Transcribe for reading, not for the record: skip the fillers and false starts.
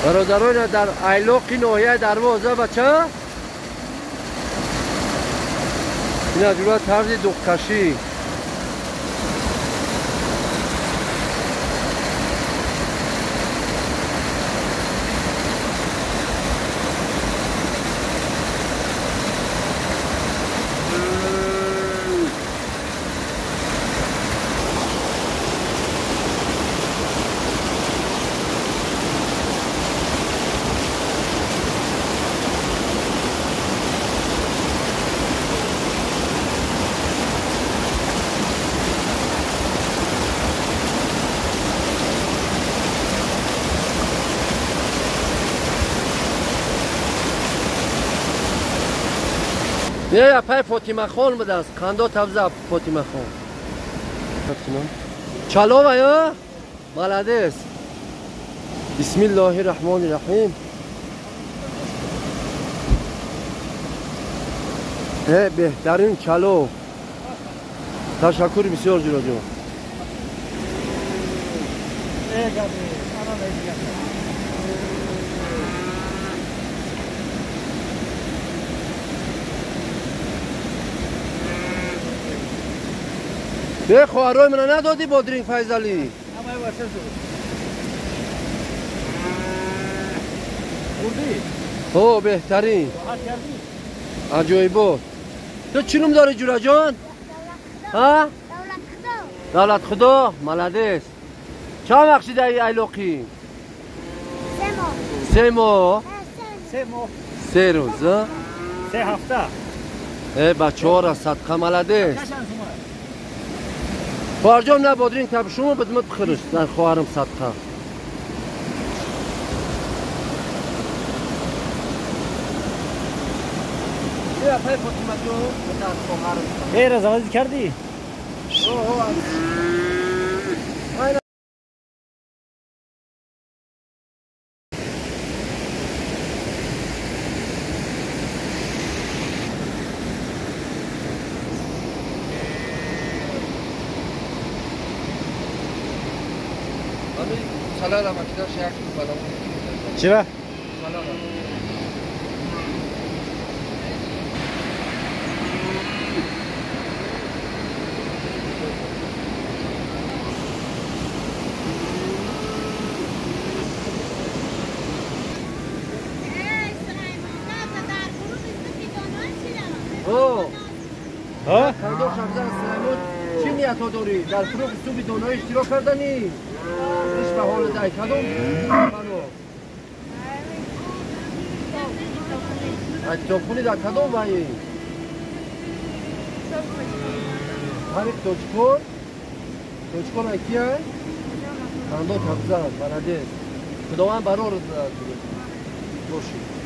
Бародарон дар айлоқи ноҳияи Дарвоза бача ин аз ҷумла тарзи дуғкашӣ. Не, апай Фотима хон будаст. Қандо табза Фотима хон. Чалова ё? Молодец. Бисмиллоҳир Раҳмонир Раҳим. Беҳтарин чало. Ташаккур бисёр ҷуроҷон. به خواهرای من ندادی بادرینگ فیضعلی؟ ها بهترین عجایبات. تو چی نوم داری جورا جان؟ ها؟ دولت خدا. ملدس. چند وقت شده ای ایلوقی؟ 3 ماه. 3 ماه؟ 3 ماه. 3 روز؟ 3 هفته. ای بچه ها را صدقه ملدس. خواهر جان نه بادرینگ تب شما بدمت بخرش در خواهرم صدقه. غیر ازدواج کردی؟ چرا؟ ها؟ چی نیت ها داری؟ در فروغ صبح دانای اشتراک کردنی؟ اش به حال دای کدوم؟ کتابخونی در کدام وایی؟ تاریخ توجکور؟ توجکور اکیه؟ اندو تبزن بلده خداوند برار باشی.